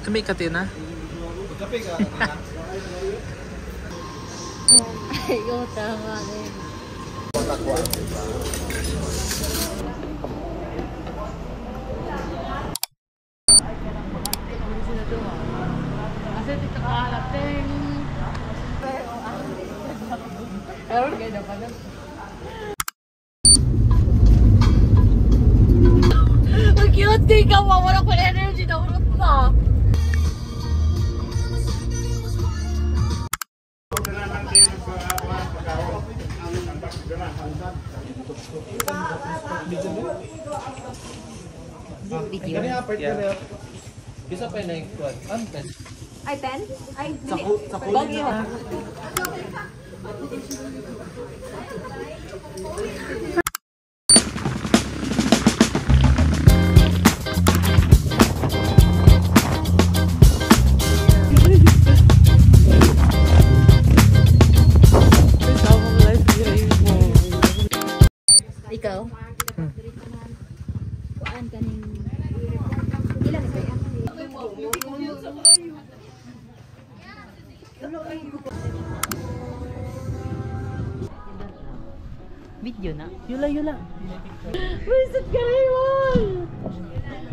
Kami ka, Tina? Magkape ka, Tina. Ikaw tama rin. Kasi dito ka halating. Pero kayo na pala. Ang cute kay ka, wala ko energy na urot na. Video. Yeah. Bisa pa yun yung kuwan. Antes. Ay, pen? Ay, dili. Sa kulit. Ikaw? Kuan kaning ilan ba yan? Video na. Yula, yula. Visit ka rin.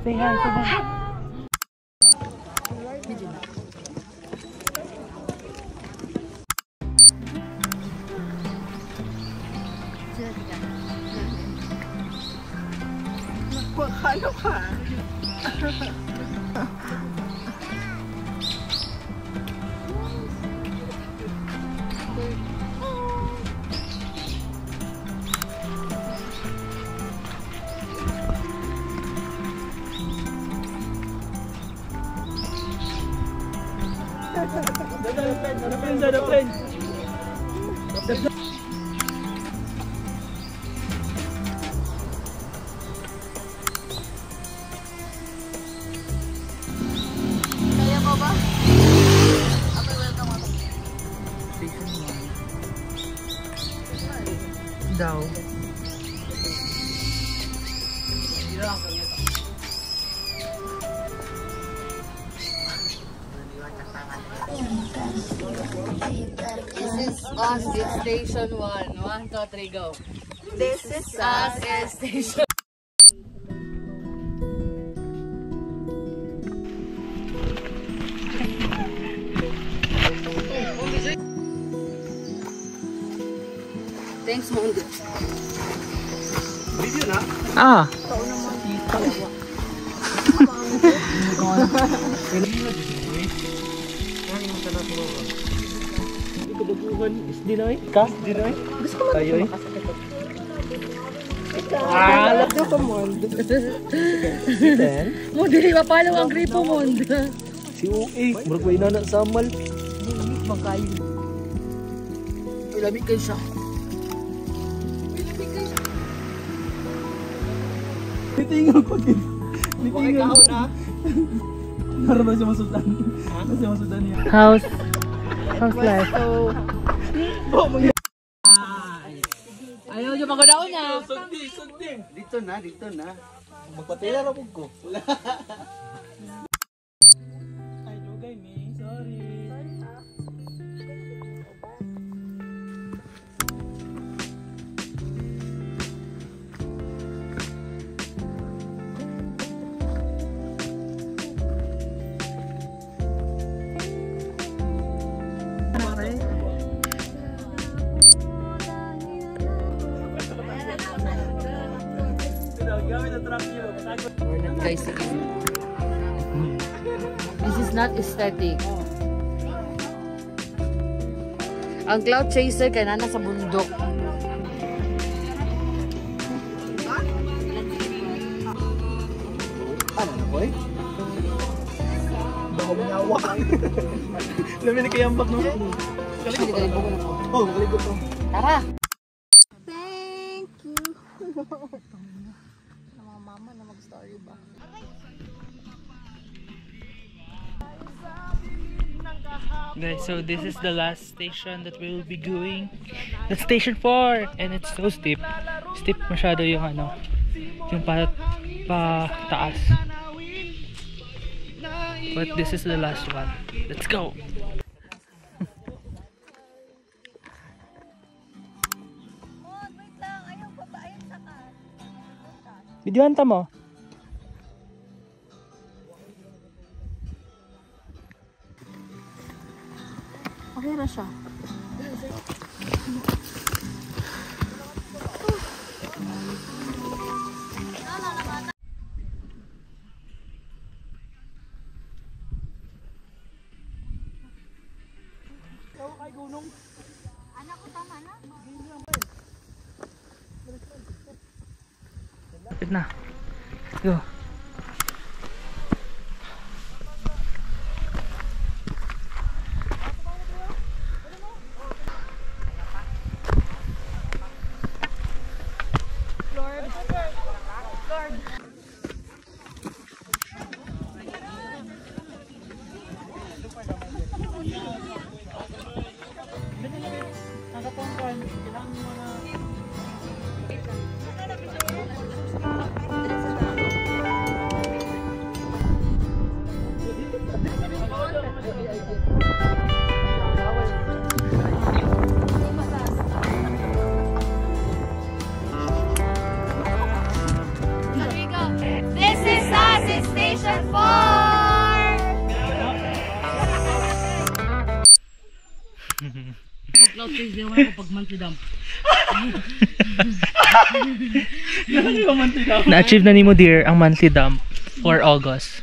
Say hi, say hi. Video na. Ano ka? The plane, the plane. Kaya mo ba? Okay, welcome ako. Station 1. Daw. This is us in Station 1. 1, 2, 3, go. This is Us in Station. Thanks, Mondo. Video na. Ah! Hindi ko baguhan. Isdi na eh. Ka? Isdi na eh. Gusto ko man. Tayo eh. Ah, ko, Mondo. Then, Mo, dili mapalo ang gripo, Mondo. si UE. Murag ko inana samal. Magkayo. Lamig kayo siya. Nitingaw ko din. Nitingaw. na. Para ba siya masultan? Ba siya masultan niya? How's life? Ayaw nyo magadaon na. Sundi, sundi. Dito na, dito na. Magpatila ra pud ko. Ay, dugay mi. Sorry. Gamit ang truck niyo. We're not guys. This is not aesthetic. Ang cloud chaser kay nana sa bundok. Ano na boy? Baka manyawa. Labi na kayambak no? Kaligo pa. Oh, kaligo pa. Tara! Thank you. Mga mama na mag-story ba? Guys, so this is the last station that we will be going. That's station 4 and it's so steep. Steep masyado yung ano, yung pa taas. But this is the last one. Let's go! Wait lang. Ayaw pa ba? Ayaw saka. Videoan ta mo. Okay na siya. Anak ko tama na. Lapit na. Go. This is us in Station 4! Na-achieve na nimo dear ang monthly dump for August.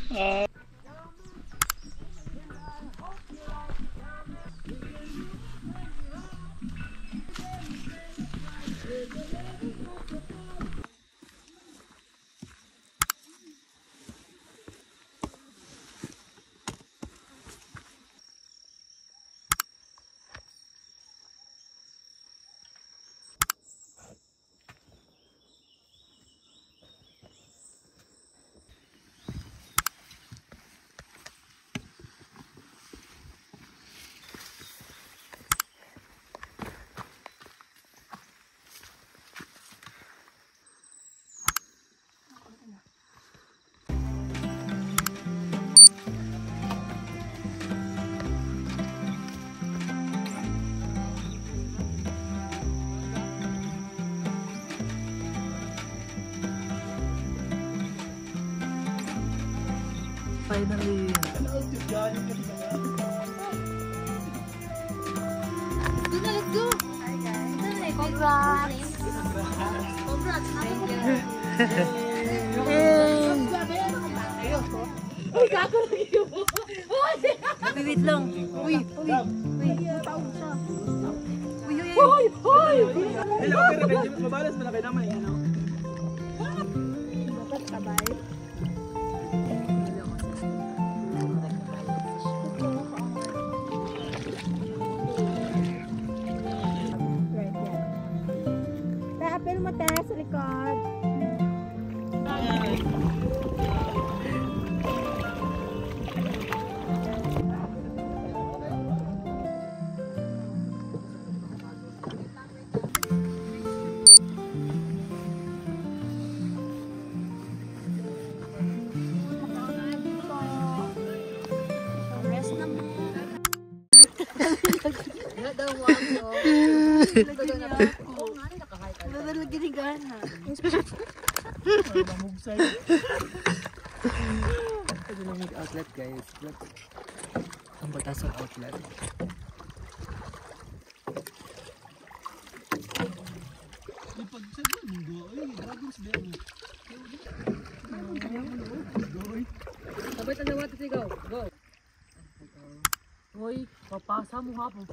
Finally. Let's go, let's go! Congrats! Congrats! Thank you. Uy, gago lang yun. Wait lang. Uy, uy, uy. Uy, uy, uy. Uy, uy! Hello, pero medyo mabalas malaki naman eh, ano? Dapat sabay. Right, yeah. Taapil mo, te, sa likod. Rest na mo. Outlet guys. Look. Ang Batasang outlet. Hoy, papasa mo hapon.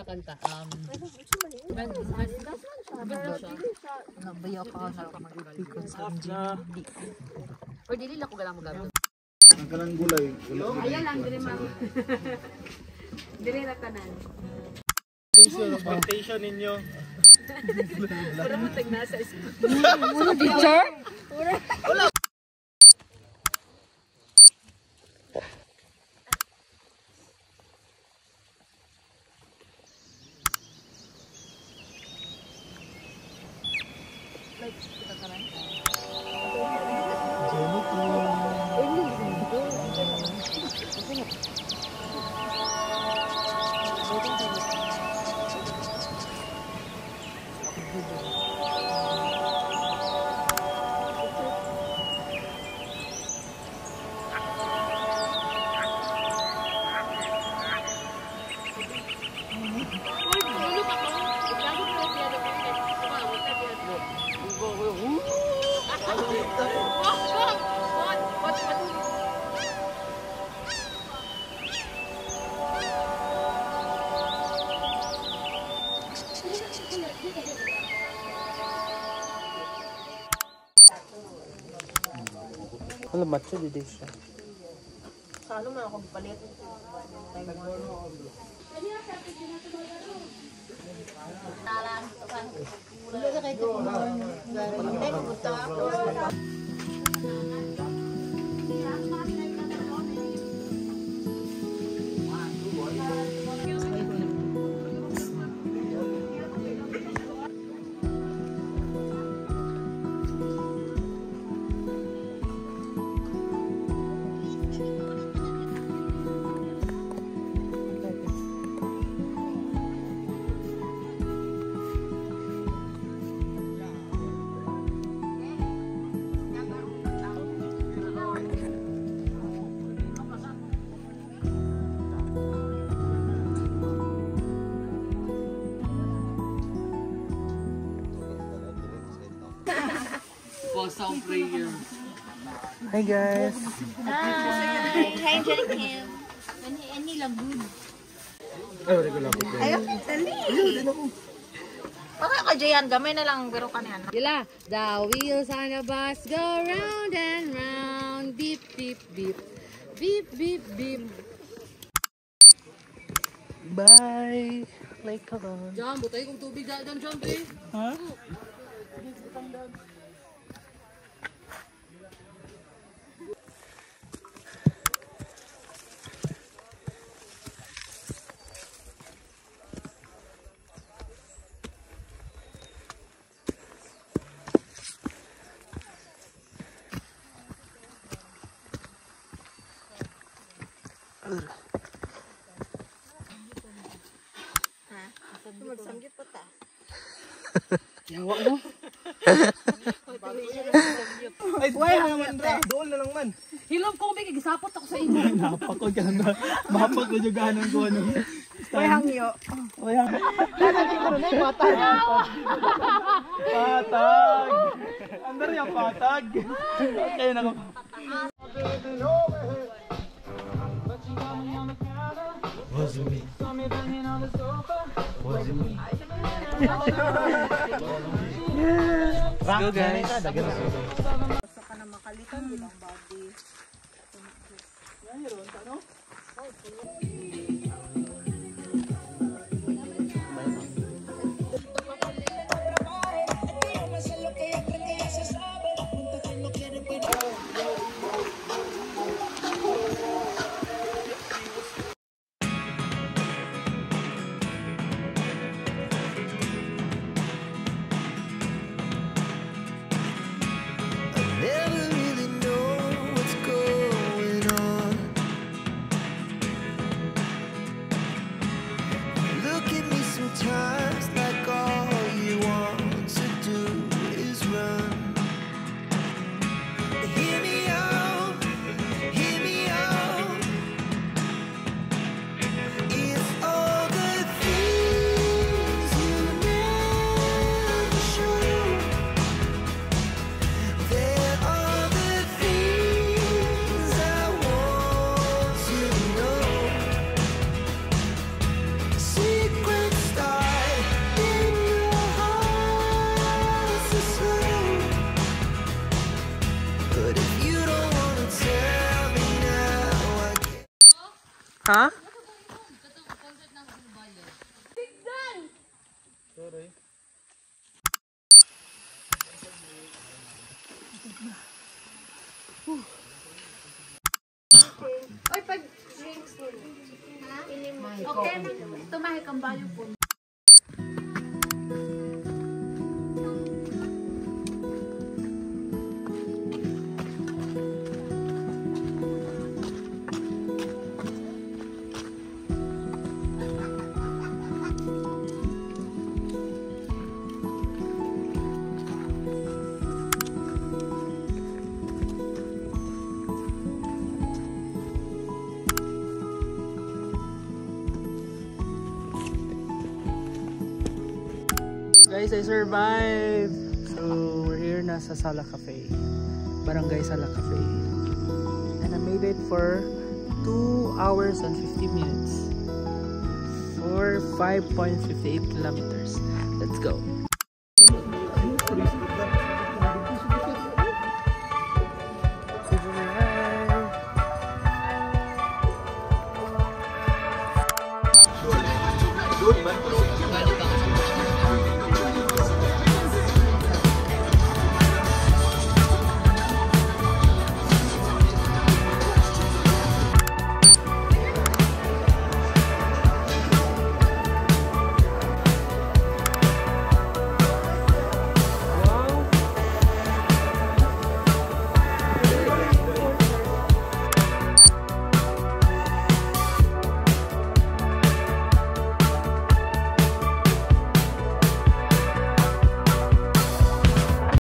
Kanta. Na. Or dili lang ko galang mo gamit. Ang kanang gulay. Ayan lang, dire ma'am. Dire na tanan. Expectation ninyo. Pura mo tag nasa school. Teacher? Uy, tulog ako. Lagi ko na siya Wala, matcha dito siya. Sa ano man ako palit? Hi guys! Hi! Hi, Jenny Kim. Ani lang good. Ayaw, dali. Baka ka, Jayan, gamay na lang pero kanihan. Dila, the wheels on the bus go round and round. Beep, beep, beep. Beep, beep, beep. Bye! Lake Coron. Jam, butay kong tubig dyan, jam, eh. Ha? Magsamgyup pa ta. Yawa mo. Ay, why naman ra? Doon na lang man. Hilom ko, may gisapot ako sa inyo. Napakod ka na. Mapag ko juga anong ko ano. Way hangyo. Way hangyo. Patag. Patag. Andar yung patag. Okay na ko. Wasn't me. Wasn't me. Let's go guys. Gusto ka na makalitan bilang body. Never really know Ha? Sorry. Oy, pag drinks mo. Okay, tumahi kang bayo po. Guys, I survived! So, we're here na sa Sala Cafe. Barangay Sala Cafe. And I made it for 2 hours and 50 minutes. For 5.58 kilometers. Let's go!